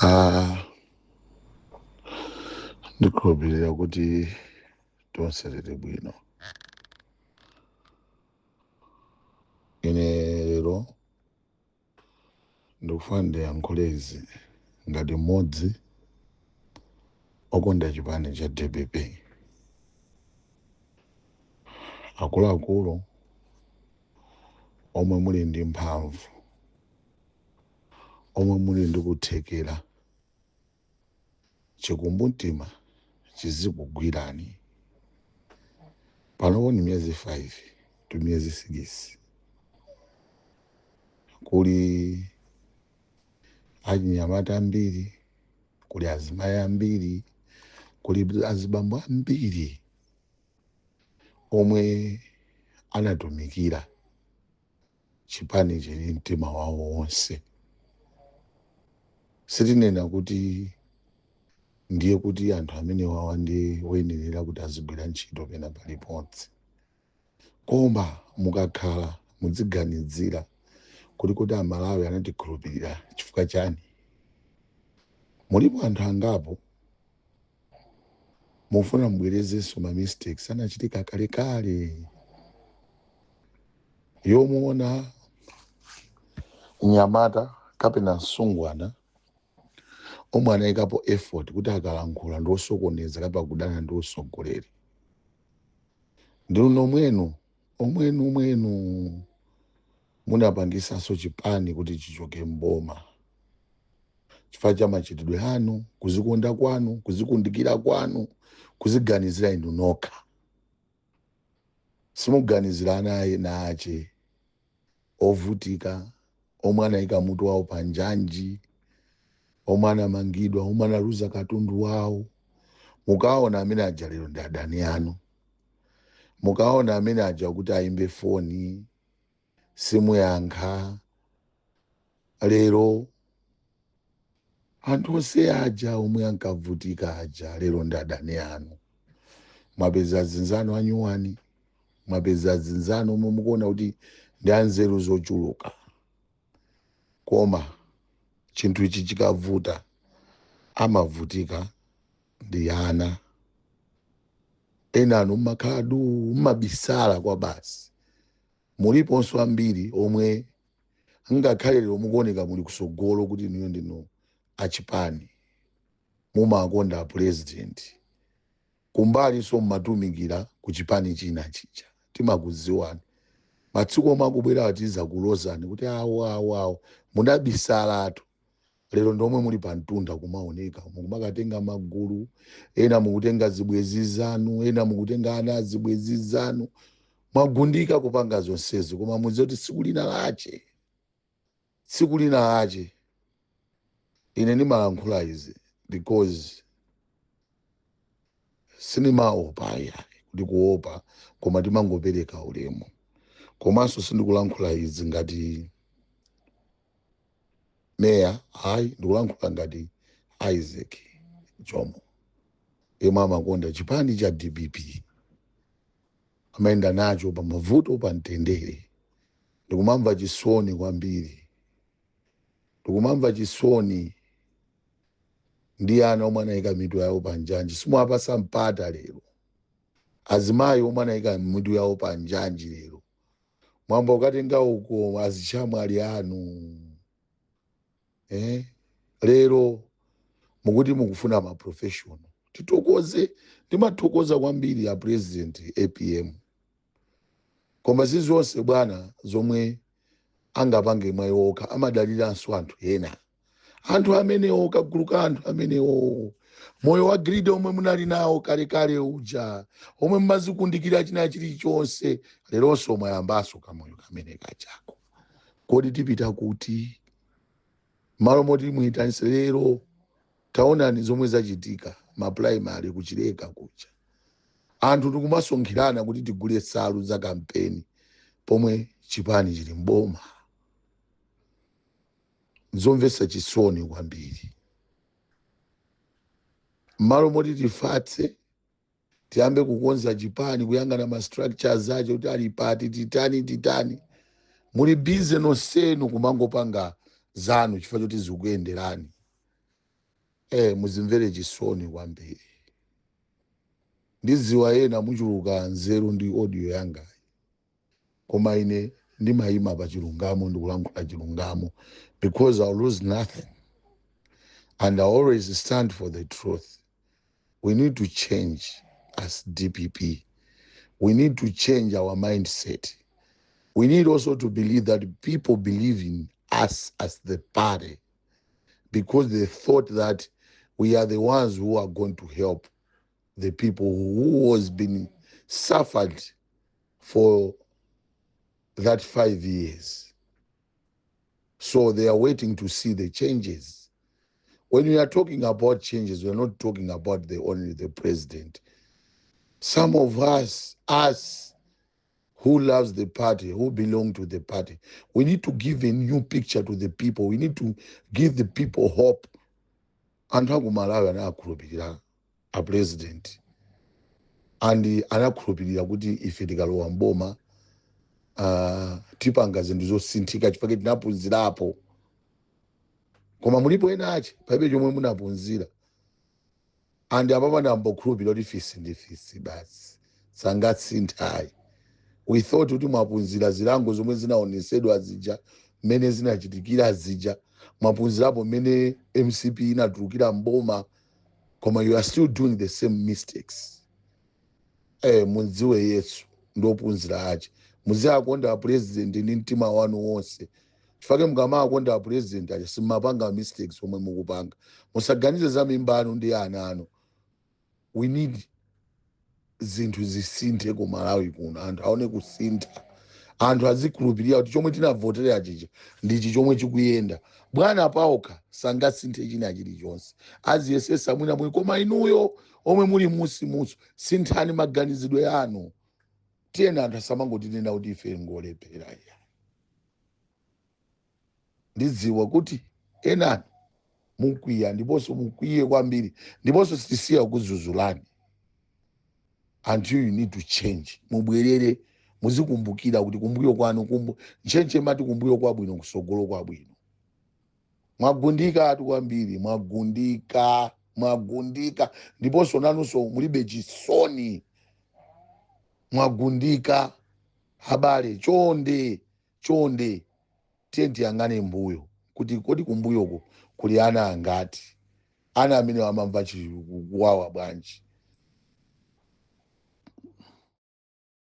Ah, ndikhulupirira kuti tonse tili bwino. Ine lero ndikufuna ndiyankhule izi ngati mmodzi okonda chipani cha DPP. Akuluakulu omwe muli ndi mphamvu, omwe muli ndi kuthekera, chikumbumtima chizikugwirani. Panopo ni miyezi 5 to miyezi 6, kuli achinyamata ambiri, kuli azimayi ambiri, kuli azibambo ambiri omwe anatumikira chipani chili mtima wawo wonse. Sitinena kuti ndiye kuti anthu amene wawa ndi woyenerera kuti azigwira ntchito pena paliponse, koma mukakhala mudziganizira kuti Amalawi anatikhulupirira chifukwa chani. Mulipo anthu angapo mufuna mubwerezenso ma mistakes anachitika kalekale, yomuona mnyamata kapena msungwana omwe anayikapo effort kuti akalankhula ndi osokoneza kapena kudana ndi usogoleri. Ndi nomwenu omwenu mwenu munapangisanso chipani kuti chichoke mboma chifukwa cha machitidwe anu, kuzikonda kwanu, kuzikundikira kwanu, kuziganizira inu nokha. Simuganizira ana ena ache ovutika, omwe anayika mutu wawo pa njanji, omwe anamangidwa, omwe analuza katundu wawo. Mukaona amene aja lero ndi adani anu. Mukaona amene aja kuti ayimbe foni simuyankha. Lero anthu onse aja omwe ankavutika aja lero ndi adani anu. Mwapeza azinzanu anyuwani, mwapeza azinzanu omwe mukuona kuti ndi anzeru zochuluka, koma chinthu ichi chikavuta amavutika ndi ana. Ena anu mmakhala du mmabisala kwa basi. Muliponso ambiri omwe ngakhale lero mukuoneka muli kusogolo kuti inuyo ndinu achipani, mumakonda a president, kumbalinso mmatumikira ku chipani china chija. Timakudziwani. Matsiku omwe akubwera atiza kulozani kuti awo awo awo munabisalatu. Lero ndomwe muli pa mtunda kumaoneka, mukumakatenga magulu ena, mukutenga zibwezi zanu, ena mukutenga ana azibwezi zanu, mwagundika kupanga zonsezo. Koma mudziwe kuti tsiku lina lache, tsiku lina lache, ine ndimalankhula izi because sindimaopa ayi kuti kuopa, koma timangopereka ulemu. Komanso sindikulankhula izi ngati meya, ayi, ndikulankhula ngati Isaac Jomo yemwe amakonda chipani cha DPP, amayenda nacho pa mavuto pa mtendere. Ndikumamva chisoni kwambiri, ndikumamva chisoni ndi ana omwe anayika mitu yawo pa njanji, simuwapasa mpata lero. Azimayi omwe anayika mitu yawo pa njanji lero mwamba ukatenga uko azichamwali anu, Lero mukuti mukufuna ma professional. Titokoze, ndimathokoza kwambiri ya president APM, koma zizonse bwana zomwe angapange mwayi okha amadaliranso anthu ena, anthu amenewo, kagulu ka anthu amenewo. Moyo wa greed omwe munali nawo kalekale uja, omwe mmazikundikira china chilichonse, leronso mwayambanso kamoyo kamene kachako. Kodi tipita kuti? Malo moti muyitanise lero, taonani zomwe zachitika ma primary kuchileka kuja, anthu tikumasonkhirana kuti tigule nsalu za kampeni pomwe chipani chili mboma. Nzomvetsa chisoni kwambiri. Malo moti tifatse, tiyambe kukonza chipani, kuyang'ana ma structures acho kuti ali pati, titani titani, muli busy nonsenu kumangopanga zanu chifukwa choti zikuyenderani. Muzimvere chisoni kwambiri. Ndidziwa ena muchuluka nzeru ndi audio yangayi, koma ine ndimayima pa chilungamo, ndikulankhula chilungamo because I'll lose nothing and I always stand for the truth. We need to change as DPP. We need to change our mindset. We need also to believe that people believe in us as the party because they thought that we are the ones who are going to help the people who was been suffered for that 5 years. So they are waiting to see the changes. When we are talking about changes, we are not talking about the only the president. Some of us who loves the party, who belong to the party, we need to give a new picture to the people. We need to give the people hope. Anthu aku Malawi anakhulupirira a president and anakhulupirira kuti ife tikalowa mboma tipanga zinthu zosinthika chifukwa tinaphunzirapo. Koma mulipo ena ache palibe chomwe munaphunzira, and apapa ndambokhulupirira kuti fisi ndi fisi basi, sangasinthayi. We thought kuti mwaphunzira zilango zomwe zinaonesedwa zija, mmene zinachitikira zija, mwaphunzirapo mmene MCP inatulukira mboma, koma you are still doing the same mistakes. Mudziwe Yesu ndophunzira ache. Muziakonda president ndi mtima wanu wonse, chifukwa mukamakonda president aja simmapanga mistakes omwe mukupanga. Musaganize za mimba anu ndi ana anu. We need zinthu zisinthe ku Malawi kuno, anthu aone kusintha, anthu azikhulupirira kuti chomwe tinavotera chicha ndichi chomwe chikuyenda. Bwana paokha sangasinthe china chilichonse, aziyesesa mwina mwe, koma inuyo omwe muli musi muso, sinthani maganizidwe anu. Tiyeni, anthu asamangotinena kuti ife ngolephera ya. Ndidziwa kuti enani mukwiya, ndiponso mukwiye kwambiri, ndiponso sitisiya kuzuzulani until you need to change. Mubwerere, muzikumbukira kuti kumbuyo kwanu kumbu ntchentche mati kumbuyo kwabwino kusogolo kwabwino. Mwagundika atu kwambiri, mwagundika, mwagundika, ndiponso nanunso mulibe chisoni, mwagundika. Abale, chonde chonde, tiye tiyang'ane mbuyo kuti kodi kumbuyoko kuli ana angati, ana amene amamva kuwawa bwanji?